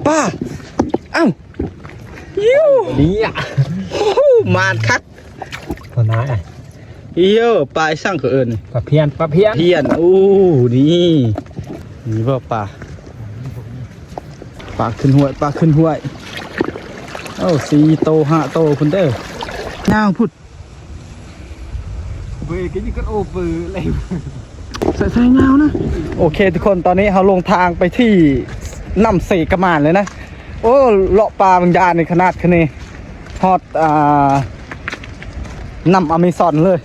ປາ ເອົ້າ ຢູ່ນີ້ ໂອ້ໂຫ ມານຄັກ ປານາຍ ອີໂຍ ປາອີ່ສັງເຂົາເອີ້ນ ປາພຽນ ປາພຽນ ພຽນ ໂອ້ ນີ້ ນີ້ບໍ່ປາ ປາຂຶ້ນຫ້ວຍ ປາຂຶ້ນຫ້ວຍ ເອົ້າ ສີ່ໂຕ ຫ້າໂຕພຸ້ນເດີ້ ຍາວພຸ້ນ. ເວີຍ ກໍຍັງກັນໂອເປີເລີຍ ໃສ່ ໃສ່ຍາວນະ. ໂອເຄທຸກຄົນ ຕອນນີ້ເຮົາລົງທາງໄປທີ່ນ້ຳເຊກະໝານເລີຍນະ. ໂອ້ ເລາະປ່າບາງຢ່າງນີ້ຂະໜາດຂະເນ ຮອດ ອ່າ ນ້ຳອາເມຊອນເລີຍ.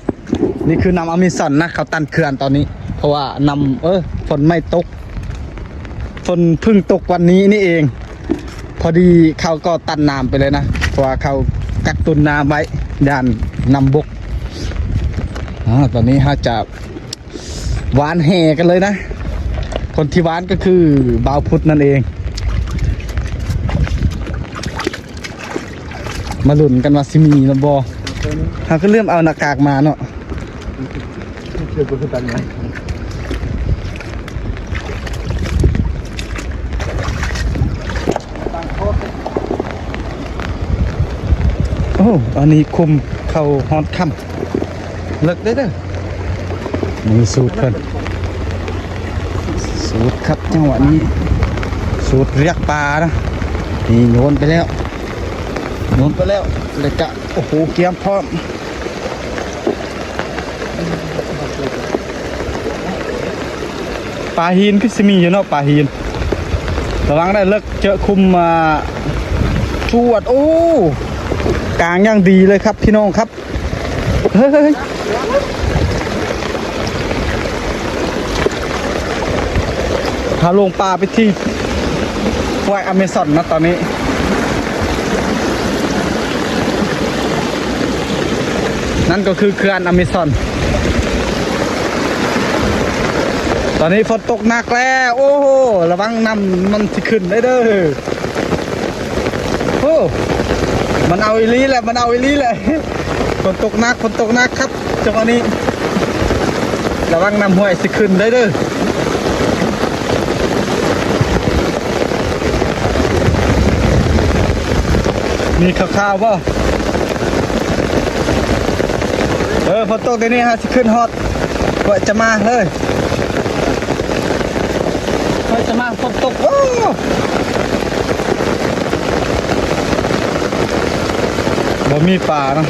ນີ້ຄືນ້ຳອາເມຊອນນະ ເຂົາຕັນເຂື່ອນຕອນນີ້ ເພາະວ່ານ້ຳ ເອີ ຝົນໃໝ່ຕົກ ຝົນເພິ່ງຕົກວັນນີ້ນີ້ເອງ. ພໍດີເຂົາກໍຕັນນ້ຳໄປເລີຍນະ ເພາະວ່າເຂົາກັກຕຸນນ້ຳໄວ້ ຢ້ານນ້ຳບົກ. ອາ ຕອນນີ້ເຮົາຈະຫວ່ານແຫກັນເລີຍນະ. ຄົນທີ່ຫວ່ານກໍຄືບ່າວພຸດນັ້ນເອງ. ມາລຸ້ນກັນວ່າຊິມີຫຼືບໍ່. ເຮົາກໍລືມເອົາໜ້າກາກມາເນາະ. ໂອ້ ອັນນີ້ຄຸມເຂົ້າຮອດຄ່ຳ ເລິກເດີ້. ນີ້ສູດເພິ່ນ ສູດຄັບ ຈັງຫວະນີ້ ສູດລຽກປານະ. ນີ້ໂຍນໄປແລ້ວ ໂຍນໄປແລ້ວ ແລ້ວກະ ໂອ້ໂຫ ກຽມພ້ອມ. ປາຫີນຄືຊິມີຢູ່ເນາະ ປາຫີນ ລະວັງໄດ້ເລິກ ເຈີຄຸມມາ ຊວດ ໂອ້ ກາງຢ່າງດີເລີຍຄັບ ພີ່ນ້ອງຄັບ. ເຮີ້ຍ ເຮົາລົງປ່າໄປທີ່ຫ້ວຍອາເມຊອນນະຕອນນີ້ ນັ້ນກໍຄືເຂື່ອນອາເມຊອນ. ຕອນນີ້ຝົນຕົກໜັກແລ້ວ ໂອ້ໂຫ ລະວັງນ້ຳມັນຊິຂຶ້ນໄດ້ເດີ້. ໂອ້ ມັນເອົາອີ່ຫຼີແຫຼະ ມັນເອົາອີ່ຫຼີແຫຼະ. ຝົນຕົກໜັກ ຝົນຕົກໜັກຄັບ ຈັງຫວະນີ້ ລະວັງນ້ຳຫ້ວຍຊິຂຶ້ນໄດ້ເດີ້. ມີຂ່າວໆບໍ່? ເອີ ຝົນຕົກດຽວນີ້ຫາຊິຂຶ້ນຮອດ ເພິ່ນຈະມາເລີຍ ເພິ່ນຈະມາ ຝົນຕົກ ໂອ້ ບໍ່ມີປາເນາະ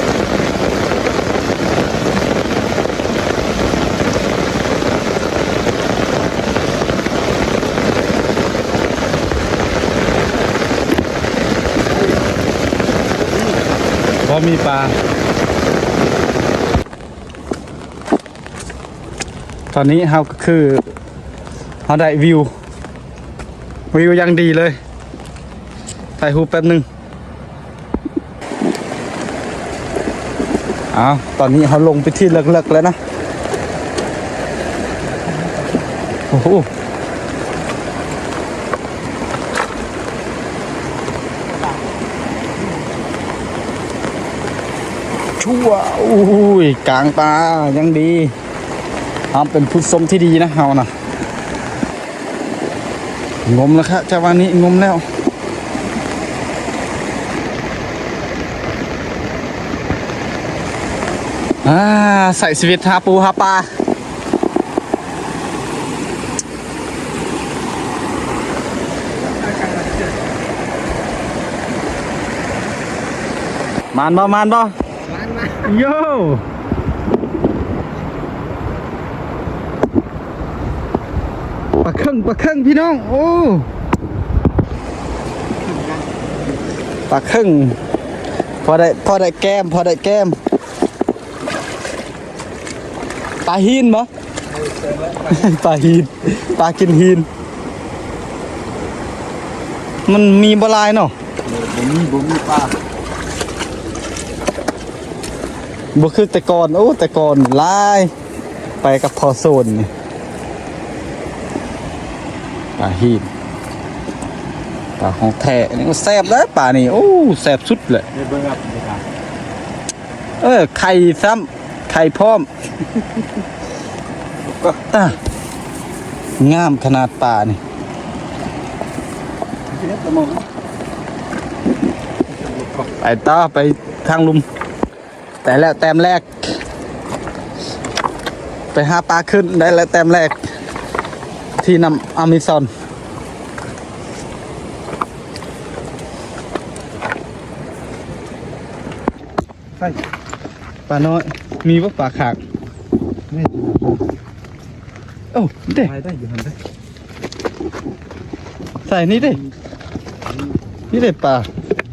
ບໍ່ມີປາ. ຕອນນີ້ເຮົາກໍຄືເຮົາໄດ້ວິວ ວິວຢ່າງດີເລີຍ ຖ່າຍຮູບແປັບໜຶ່ງ. ອ້າວ ຕອນນີ້ເຮົາລົງໄປທີ່ເລິກໆແລ້ວນະ ໂອ້ໂຫ. ຊົ່ວ ໂອ້ຍ ກາງປ່າ ຍັງດີ ເຮົາເປັນຜູ້ຊົມທີ່ດີນະ ເຮົານະ ງົມແລ້ວຄະ ຈັງຫວະນີ້ງົມແລ້ວ ອາ ໃຊ້ຊີວິດຫາປູຫາປາ. ມານບໍ່ ມານບໍ່ ມານ ມານ ໂຢ ປາເຄິ່ງ ປາເຄິ່ງ ພີ່ນ້ອງ ໂອ້ ປາເຄິ່ງ ພໍໄດ້ ພໍໄດ້ແກ້ມ ພໍໄດ້ແກ້ມ. ປາຫີນບໍ່? ປາຫີນ ປາກິນຫີນ ມັນມີບໍ່ຫຼາຍເນາະ ບໍ່ມີ ບໍ່ມີປາ ບໍ່ຄືແຕ່ກ່ອນ ໂອ້ ແຕ່ກ່ອນຫຼາຍ ໄປກັບພໍ່ໂຊນນີ້ ປາຫີນ ປາຂອງແທ້ ນີ້ແຊບເດີ້ ປານີ້ ໂອ້ ແຊບສຸດແຫຼະ ໄດ້ເບິ່ງແລ້ວ ເອີ ໄຂ່ຊ້ຳ ໄຂ່ພ້ອມ ຕາ ງາມຂະໜາດປານີ້ ໄປຕໍ່ ໄປທາງລຸ່ມ. ໄດ້ແລ້ວແຕ້ມແລກ ໄປຫາປາຂຶ້ນ ໄດ້ແລ້ວແຕ້ມແລກ ທີ່ນ້ຳອາເມຊອນ. ໃສ່ ປານ້ອຍ ມີບໍ່ປາຄາງ? ນີ້ ໂອ້ ເດ້ ໄດ້ ໄດ້ຢູ່ຫັ້ນເດ້. ໃສ່ນີ້ເດ້ ນີ້ເດ້ປາ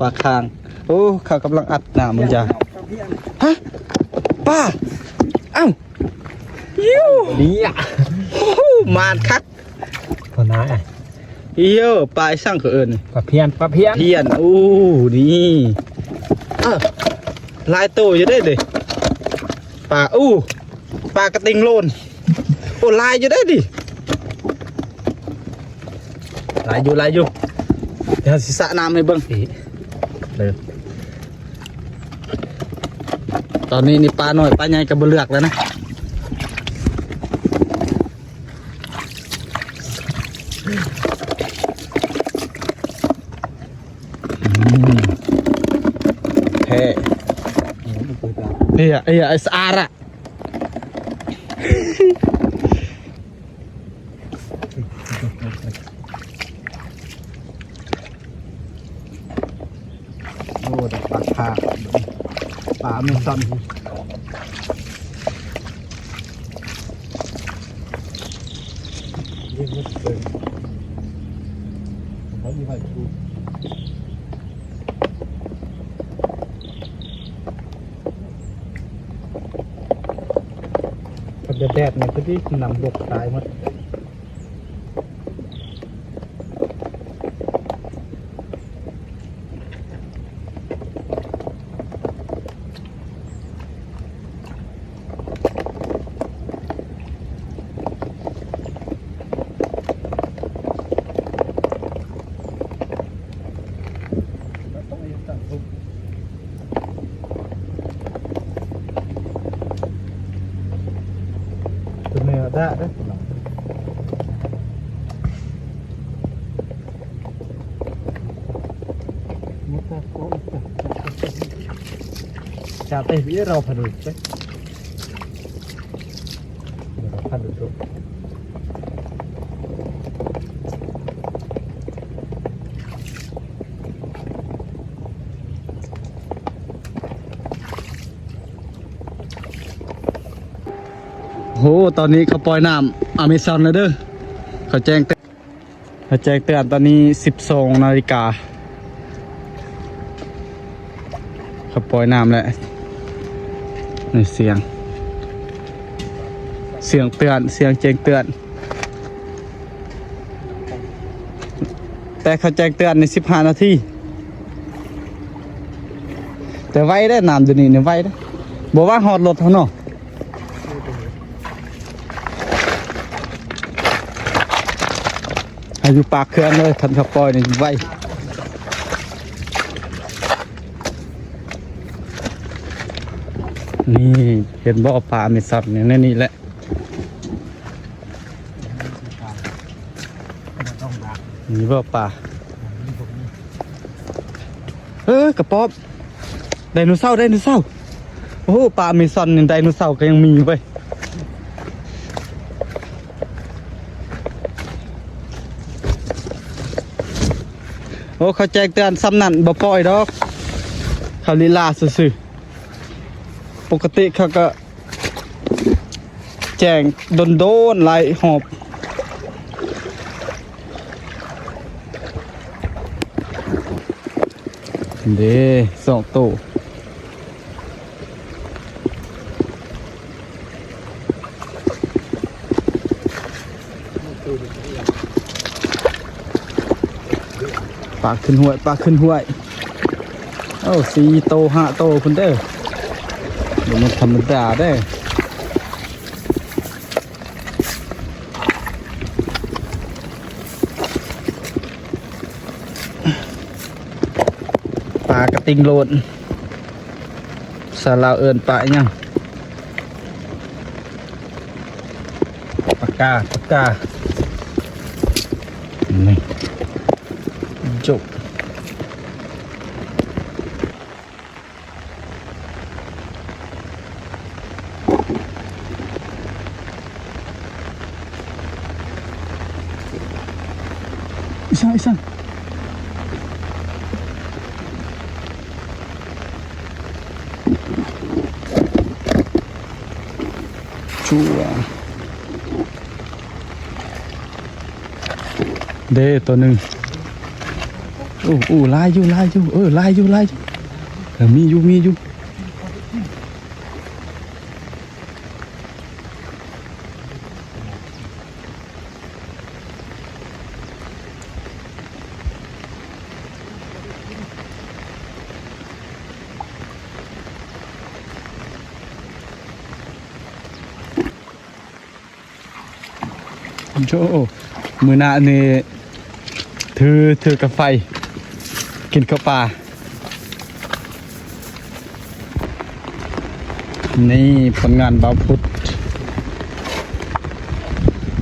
ປາຄາງ. ໂອ້ ເຂົາກຳລັງອັດນ້ຳມັນຈະ ຮະ ປາ ເອົ້າ ມານຄັກ ພໍ່ນາຍ. ອີໂຍ ປາອີ່ສັງເຂົາເອີ້ນ? ປາພຽນ ປາພຽນ ພຽນ. ໂອ້ ນີ້ ເອີ ຫຼາຍໂຕຢູ່ເດ້ ເດ້ ປາ. ໂອ້ ປາກະຕິງໂລນ. ໂອ້ ຫຼາຍຢູ່ເດ້ນີ້ ຫຼາຍຢູ່ ຫຼາຍຢູ່. ດຽວເຮົາຊິສະນ້ຳໃຫ້ເບິ່ງ. ນີ້ ເດີ ຕອນນີ້ນີ້ປານ້ອຍປາໃຫຍ່ກໍບໍ່ເລືອກແລ້ວນະ. ອືມ ແທ້ ເອີຍ ເອີຍ ສະອາດອະ. ໂອ້ ໄດ້ປາຄາບ ປາອາເມຊອນ. ຄັນຈະແດດນີ້ ຄືຊິນ້ຳບົກຕາຍໝົດ. ໂອ້ ຕອນນີ້ເຂົາປ່ອຍນ້ຳອາເມຊອນແລ້ວເດີ ເຂົາແຈ້ງເຕືອນ ເຂົາແຈ້ງເຕືອນຕອນນີ້ສິບສອງນາລິກາ ເຂົາປ່ອຍນ້ຳແລ້ວ. ນີ້ສຽງ ສຽງເຕືອນ ສຽງແຈ້ງເຕືອນ. ແຕ່ເຂົາແຈ້ງເຕືອນໃນສິບຫ້ານາທີ ແຕ່ໄວເດ້ ນ້ຳຢູ່ນີ້ນີ້ໄວເດ້ ບໍ່ວ່າຮອດລົດເຮົາເນາະ. ໃຫ້ຢູ່ປາກເຄື່ອນເລີຍ ຄັນເຂົາປ່ອຍນີ້ໄວ. ນີ້ເຫັນບໍ່ ປາອາເມຊອນຢູ່ໃນນີ້ແຫຼະ. ມີບໍ່ປາ? ເອີ ກະປອບ ໄດໂນເສົາ ໄດໂນເສົາ. ໂອ້ ປາອາເມຊອນນີ້ ໄດໂນເສົາກໍຍັງມີເວີຍ. ໂອ້ ເຂົາແຈ້ງເຕືອນສ່ຳນັ້ນ ບໍ່ປ່ອຍດອກ ເຂົາລີລາຊື່ໆ. ປົກກະຕິເຂົາກໍ ແຈ້ງໂດນໆ ຫຼາຍຮອບເດ້ ສອງໂຕ. ປາຂຶ້ນຫ້ວຍ ປາຂຶ້ນຫ້ວຍ. ໂອ້ ສີ່ໂຕ ຫ້າໂຕພຸ້ນເດີ ບໍ່ແມ່ນທຳມະດາເດີ. ປາກະຕິງໂລນ ສາວລາວເອີ້ນປາອີ່ຫຍັງ? ປາກາ ປາກາ ນີ້ ໂຈ ລູກ ອີ່ສັງ ອີ່ສັງ ຈົວ ເດ້ ໂຕໜຶ່ງ. ໂອ້ ໂອ້ ຫຼາຍຢູ່ ຫຼາຍຢູ່ ເອີ ຫຼາຍຢູ່ ຫຼາຍຢູ່ ເອີ ມີຢູ່ ມີຢູ່. ໂອ້ ມື້ໜ້ານີ້ ຖື ຖືກາໄຟ ກິນເຂົ້າປ່າ. ນີ້ຜົນງານບ່າວພຸດ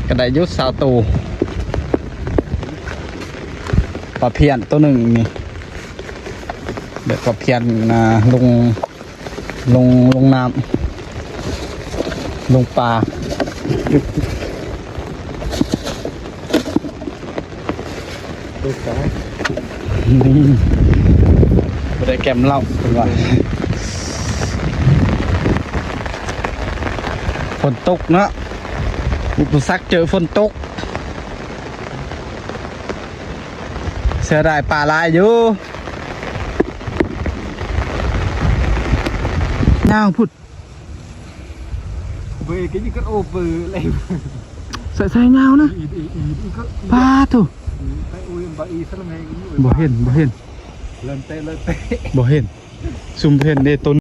ກະໄດ້ຢູ່ຊາວໂຕ. ປາພຽນໂຕໜຶ່ງນີ້ ແບບປາພຽນ ອ່າ ລົງ ລົງ ລົງນ້ຳ ລົງປ່າ. ນີ້ ບໍ່ໄດ້ແກມເຫຼົ້າເພິ່ນວ່າ. ຝົນຕົກເນາະ ອຸປະສັກເຈີຝົນຕົກ. ເສຍດາຍປາຫຼາຍຢູ່. ຍາວພຸ້ນ ເວີຍ ກະຍິງກະໂອເປີເລີຍ ໃສ່ ໃສ່ຍາວນະ. ປາໂທ້ ບໍ່ເຫັນ ບໍ່ເຫັນ ບໍ່ເຫັນ. ຊຸມເຫັນເດ້ ໂຕ